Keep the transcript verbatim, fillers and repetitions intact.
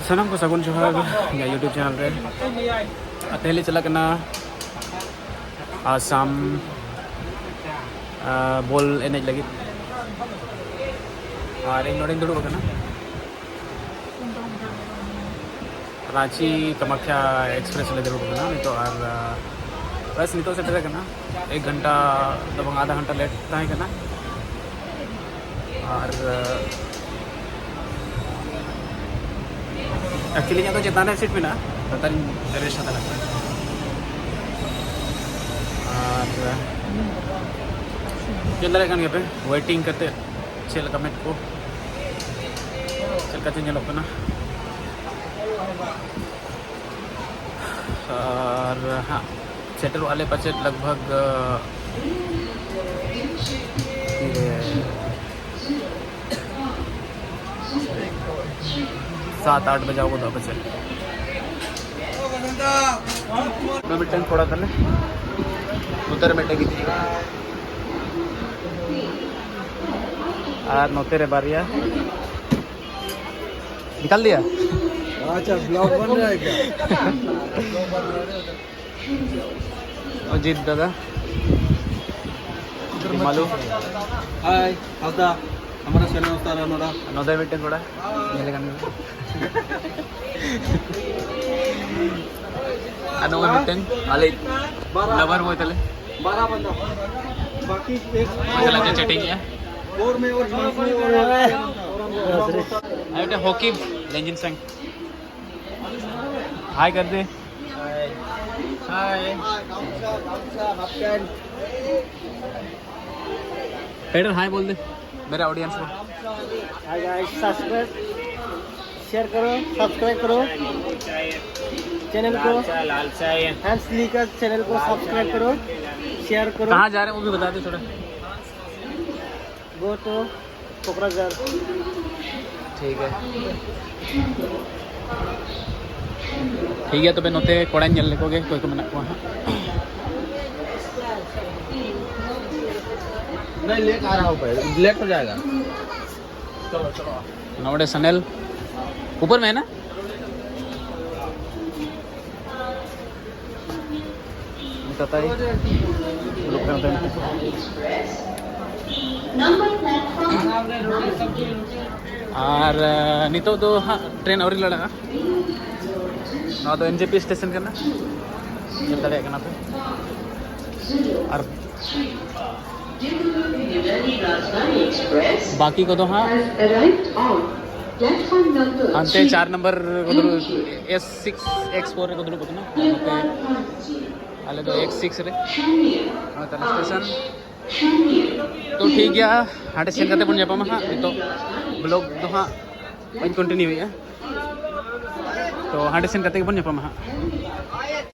ᱥᱟᱱᱟᱢ ᱠᱚ ᱥᱟᱹᱜᱩᱱ ᱡᱚᱦᱟᱨ ᱤᱧᱟᱹᱜ YouTube ᱪᱮᱱᱮᱞ ᱨᱮ᱾ ᱟᱨ ᱛᱮᱦᱮᱧ ᱞᱮ ᱪᱟᱞᱟᱜ ᱠᱟᱱᱟ ᱟᱥᱟᱢ, ᱟᱨ, ᱵᱚᱞ ᱮᱱᱮᱡ ᱞᱟᱹᱜᱤᱫ᱾ ᱟᱨ ᱤᱧ ᱱᱚᱰᱮᱧ ᱫᱩᱲᱩᱵ ᱟᱠᱟᱱᱟ᱾ ᱨᱟᱸᱪᱤ ᱠᱟᱢᱟᱠᱷᱭᱟ ᱮᱠᱥᱯᱨᱮᱥ ᱨᱮ ᱫᱩᱲᱩᱵ ᱟᱠᱟᱱᱟ ᱱᱤᱛᱚᱜ᱾ ᱟᱨ, ᱟᱨ, ᱵᱟᱥ ᱱᱤᱛᱚᱜ ᱥᱮᱴᱮᱨ ᱟᱠᱟᱱᱟ᱾ ᱮᱠ ᱜᱷᱚᱱᱴᱟ ᱫᱚ ᱵᱟᱝ, ᱟᱫᱷᱟ ᱜᱷᱚᱱᱴᱟ ᱞᱮᱴ ᱛᱟᱦᱮᱸ ᱠᱟᱱᱟ᱾ ᱟᱨ, ᱟᱨ, ᱮᱠᱪᱩᱭᱮᱞᱤ ᱤᱧᱟᱹᱜ ᱫᱚ ᱪᱮᱛᱟᱱ ᱨᱮ ᱥᱤᱴ ᱢᱮᱱᱟᱜᱼᱟ, ᱞᱟᱛᱟᱨ ᱨᱤᱧ ᱨᱮᱥᱴ ᱦᱟᱛᱟᱲ ᱠᱟᱱᱟ᱾ ᱟᱨ ᱧᱮᱞ ᱫᱟᱲᱮᱭᱟᱜ ᱠᱟᱱ ᱜᱮᱭᱟᱯᱮ, ᱣᱮᱴᱤᱝ ᱠᱟᱛᱮ ᱪᱮᱫ ᱞᱮᱠᱟ ᱢᱮᱫ ᱠᱚ, ᱪᱮᱫ ᱞᱮᱠᱟ ᱪᱚ ᱧᱮᱞᱚᱜ ᱠᱟᱱᱟ᱾ ᱟᱨ ᱦᱟᱸᱜ ᱥᱮᱴᱮᱨᱚᱜ ᱟᱞᱮ ᱯᱟᱪᱮᱫ ᱞᱟᱜᱽ ᱵᱷᱟᱜᱽ, ᱛᱤᱨᱮ ᱥᱟᱛ ᱟᱴ ᱵᱟᱡᱟᱣ ᱜᱚᱫᱚᱜᱼᱟ ᱯᱟᱪᱮᱫ᱾ ᱱᱚᱰᱮ ᱢᱤᱫᱴᱮᱱ ᱠᱚᱲᱟ ᱛᱟᱞᱮ, ᱱᱚᱛᱮ ᱨᱮ ᱢᱤᱫᱴᱮᱱ ᱜᱤᱫᱽᱨᱟᱹ, ᱟᱨ ᱱᱚᱛᱮ ᱨᱮ ᱵᱟᱨᱭᱟ᱾ निकाल दिया? अच्छा, ब्लॉग बन रहा है क्या? ᱚᱡᱤᱛ ᱫᱟᱫᱟ, ᱢᱟᱞᱩ᱾ ᱦᱟᱭ, ᱦᱟᱸᱥᱫᱟ, ᱟᱢᱟᱨᱟ ᱥᱮᱱᱟ ᱩᱛᱟᱨᱟ ᱱᱚᱰᱟ᱾ ᱱᱚᱰᱮ ᱢᱤᱫᱴᱮᱱ ᱠᱚᱲᱟ, ᱧᱮᱞᱮ ᱠᱟᱱ ᱜᱮᱭᱟ᱾ ᱟᱨ ᱱᱚᱜᱼᱚᱭ ᱢᱤᱫᱴᱮᱱ ᱟᱞᱮ ᱞᱟᱵᱟᱨ ᱵᱚᱭ ᱛᱟᱞᱮ᱾ ᱵᱟᱨᱟ ᱵᱟᱱᱫᱟ᱾ ᱵᱟᱠᱤ ᱮᱠ ᱚᱠᱚᱭ ᱥᱟᱞᱟᱜ ᱪᱚ ᱪᱮᱴᱤᱝ ᱮᱜᱼᱟ᱾ ᱟᱨ ᱢᱤᱫᱴᱮᱱ ᱦᱚᱠᱤ ᱞᱮᱸᱡᱤᱱ ᱥᱮᱝ᱾ ᱦᱟᱭ ᱠᱟᱨ ᱫᱮ᱾ हाय। हेडर हाय बोल दे मेरे ऑडियंस को। हाय गाइस, सब्सक्राइब, शेयर करो, सब्सक्राइब करो चैनल को। लाल चाय, लाल चाय। हैंस लीकर चैनल को सब्सक्राइब करो, शेयर करो। कहाँ जा रहे हैं वो भी बता दे थोड़ा। Go to Kokrajhar. ठीक है, ᱴᱷᱤᱠ ᱜᱮᱭᱟ, ᱛᱚᱵᱮ ᱱᱚᱛᱮ ᱠᱚᱲᱟᱧ ᱧᱮᱞ ᱞᱮᱠᱚ ᱜᱮ, ᱚᱠᱚᱭ ᱠᱚ ᱢᱮᱱᱟᱜ ᱠᱚᱣᱟ ᱦᱟᱸᱜ᱾ नहीं, लेट आ रहा हूँ, पहले लेट हो जाएगा। ᱱᱚᱰᱮ ᱥᱟᱱᱮᱞ, ऊपर में है ना? ᱢᱮᱛᱟᱛᱟᱭ ᱫᱩᱲᱩᱵ ᱠᱟᱱ ᱛᱟᱦᱮᱱ᱾ ᱟᱨ ᱱᱤᱛᱚᱜ ᱫᱚ ᱦᱟᱸᱜ ᱴᱨᱮᱱ ᱟᱹᱣᱨᱤ ᱞᱟᱲᱟᱜᱼᱟ᱾ ᱱᱚᱣᱟ ᱫᱚ ᱮᱱ ᱡᱮ ᱯᱤ ᱥᱴᱮᱥᱚᱱ ᱠᱟᱱᱟ, ᱧᱮᱞ ᱫᱟᱲᱮᱭᱟᱜ ᱠᱟᱱᱟ ᱯᱮ᱾ ᱟᱨ ᱵᱟᱹᱠᱤ ᱠᱚᱫᱚ ᱦᱟᱸᱜ ᱦᱟᱱᱛᱮ ᱪᱟᱨ ᱱᱚᱢᱵᱚᱨ ᱠᱚ ᱫᱩᱲᱩᱵ, ᱮᱥ ᱥᱤᱠᱥ ᱮᱠᱥ ᱯᱷᱳᱨ ᱨᱮᱠᱚ ᱫᱩᱲᱩᱵ ᱟᱠᱟᱱᱟ᱾ ᱟᱨ ᱱᱚᱛᱮ ᱟᱞᱮ ᱫᱚ ᱮᱠᱥ ᱥᱤᱠᱥ ᱨᱮ᱾ ᱱᱚᱣᱟ ᱛᱟᱞᱮ ᱥᱴᱮᱥᱚᱱ᱾ ᱛᱚ ᱴᱷᱤᱠ ᱜᱮᱭᱟ, ᱦᱟᱸᱰᱮ ᱥᱮᱱ ᱠᱟᱛᱮ ᱵᱚᱱ ᱧᱟᱯᱟᱢᱟ ᱦᱟᱸᱜ᱾ ᱱᱤᱛᱚᱜ ᱵᱞᱚᱜ ᱫᱚ ᱦᱟᱸᱜ ᱵᱟᱹᱧ ᱠᱚᱱᱴᱤᱱᱤᱭᱩᱭᱮᱫᱼᱟ᱾ ᱛᱚ ᱦᱟᱸᱰᱮ ᱥᱮᱱ ᱠᱟᱛᱮ ᱜᱮᱵᱚᱱ ᱧᱟᱯᱟᱢᱟ ᱦᱟᱸᱜ᱾